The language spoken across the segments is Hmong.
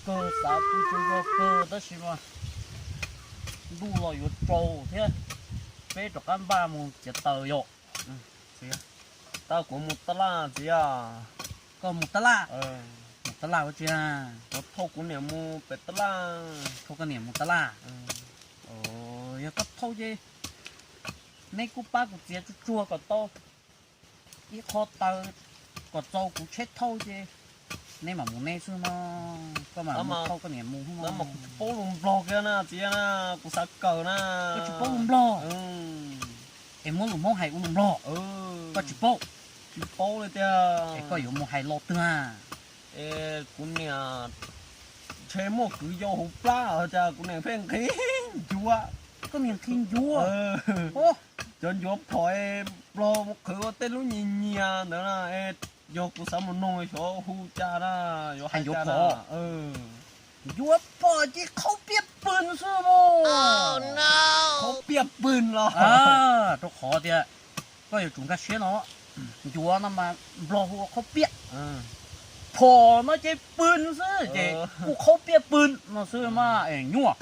Kawg xav pw tsaug zog kawg tab sis mas ntuj los yuav tsaus thiab, peb rov qab npaj mus txiav taws yom. Tab kuv mus tab laj txiv. Koj mus tab laj? Mus tab laj ua tsi? Kuv thauj kuv niam mus pem tab laj. Thauj koj niam mus tab laj? Yog koj thauj ces neb kuj pab kuv txiav tsuag tsuag kom tau ib qho taws kom txaus kuv tsheb thauj ces neb mam mus neb xwb no. Koj mam mus thauj koj niam mus. Kuv tsis paub lus Nplog kiag na txiv na, kuv xav kawm na. Koj tsis paub lus Nplog? Es muab lus Hmoob hais ua lus Nplog koj tsis paub? Tsis paub li tiag. Es koj yuav mus hais los twg? Es kuv niam ntshe muaj kwv yau hauv plab cas kuv niam pheej nqhis ncuav. Koj niam nqhis ncuav? Cov ncuav phom Nplog mus qhwv ua tej lub nyias nyias ntawd na. Yog kuv xav mus noog xyov hu cas na, yuav hais cas na. Ncuav phom ces khaub piaj pw xwb mas. Khaub piaj pw los? Rau qhov tias koj yuav tsum nkag siab no, ncuav no mas Nplog hu ua khaub piaj, phom no ces pw xwb ces kuj khaub piaj pw no xwb mas es nyuaj.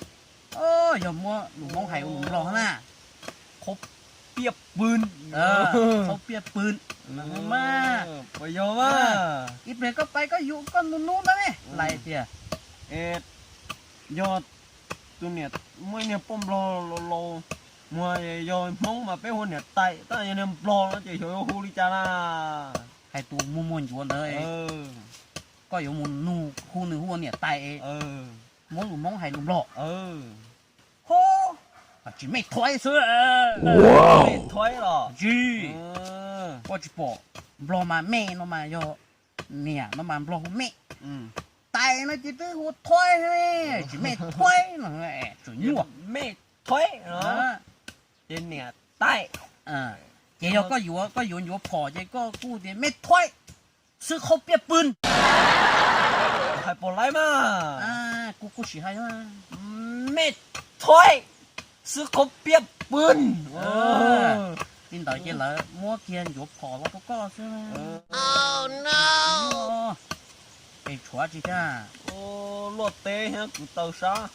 Yog muab lus Hmoob hais ua lus Nplog na, khaub piaj pw, khaub piaj pw mas. Ib pliag koj pais koj yuav koj nus nub ntawd ne lais tias, es yog tus niam, muaj ib niag poj Nplog laus laus, muag yog Hmoob mas peb hu ua niam tais, tab yog niag Nplog no ces xyov yuav hu li cas na. Hais tus muag muag ncuav ntawd, koj yuav mus nug hu nws hu ua niam tais, muab lus Hmoob hais lus Nplog. Ho, tsis mej thuaib xwb. Mej thuaib los? Tsis, koj tsis pom Nplog mas mej no mas yog niam no mas Nplog hu mej, tais no ces twb hu thuaib, tsis mej thuaib no, tsuas nyuaj. Mej thuaib no ces niam tais. Ces yog koj yuav, koj yuav ncuav phom ces koj kuj tias mej thuaib xwb khaub piaj pw. Hais pom laiv mas. Kuv kuj sim hais, mej thuaib xwb khaub piaj pw. Li ntawd ces lawv muab kiag ncuav phom los rau koj xwb. Es tshuav tsis thiab. Luaj teb thiab kwv taw sab,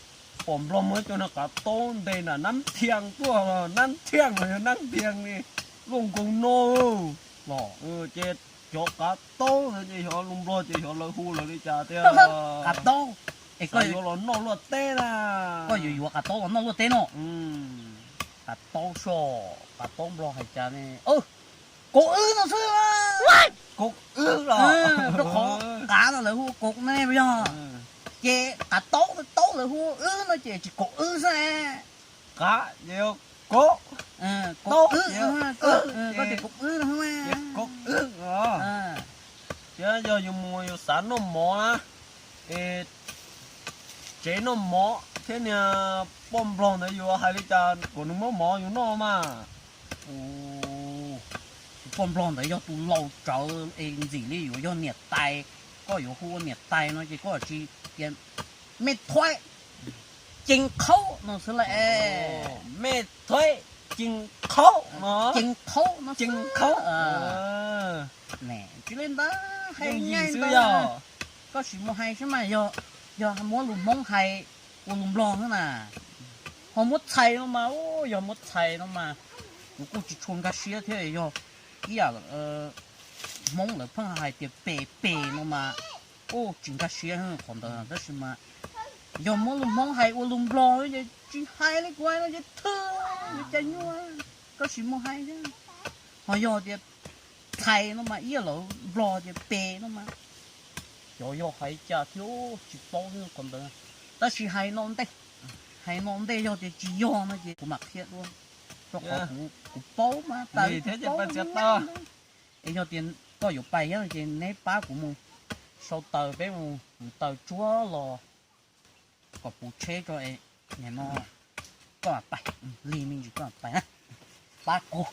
pom Nplog muaj ib co niag qav taub ntes nram Nab Thiaj tuaj, Nab Thiaj los yog Nab Thiaj li, luaj nkoos no los. Ces xyov qav taub ntawd ces xyov lus Nplog ces xyov lawv hu lawv li cas tiag. Qav taub, es koj yuav los noj luaj teb na. Koj yuav yuav qav taub los noj luaj teb no? Qav taub so, qav taub Nplog hais cas ne? Kaum wb no xwb. Kaum wb los? Rau qhov qav no lawv hu ua kaum ne yog, ces qav taub, taub lawv hu ua wb no ces tsis kaum wb xwb. Qav ces kaum, kaum wb, koj tias kaum wb no, kaum wb. Thiab yog yus mus yus xav noj mov na, es tsev noj mov thiab niag poj Nplog ntawd yus hais li cas kom nws muab mov yus noj mas. Tus poj Nplog ntawd yog tus laus tsawv es ntxim li yuav yog niam tais, koj yuav hu ua niam tais no ces koj tsis tias mej thuaib, ceev qhaub no xwb las. Mej thuaib, ceev qhaub no. Ceev qhaub no, ceev qhaub. Tsis li ntawd, hais nyaij ntawd, koj sim mus hais saib mas, yog muab lus Hmoob hais ua lus Nplog xwb na, ho muab txhais no mas, yog muab txhais no mas kuv kuj tsis tshua nkag siab thiab. Yog ib yam Hmoob lawv pheej hais tias pes pes no mas, tsis nkag siab qhov ntawd. Tab sis mas yog muab lus Hmoob hais ua lus Nplog ces tsis hais li kuv hais no ces thwj, yuav cas nyuaj, koj sim mus hais thiab. Ho yog tias txhais no mas ib yam lawv Nplog tias pes no mas, xyov yog hais cas thiab tsis paub qhov ntawd. Tab sis hais no ntej, hais no ntej yog tias tsis yog no ces kuv mam qhia dua, rau qhov kuv paub mas tas li thiab ces paub txiav taws. Es yog tias koj yuav pais thiab no ces neb pab kuv mus sau taws, peb mus kwv taws tsuab los kom puv tsheb tso es nim no koj mam pais, lig me ntsis koj mam pais na, pab kuv.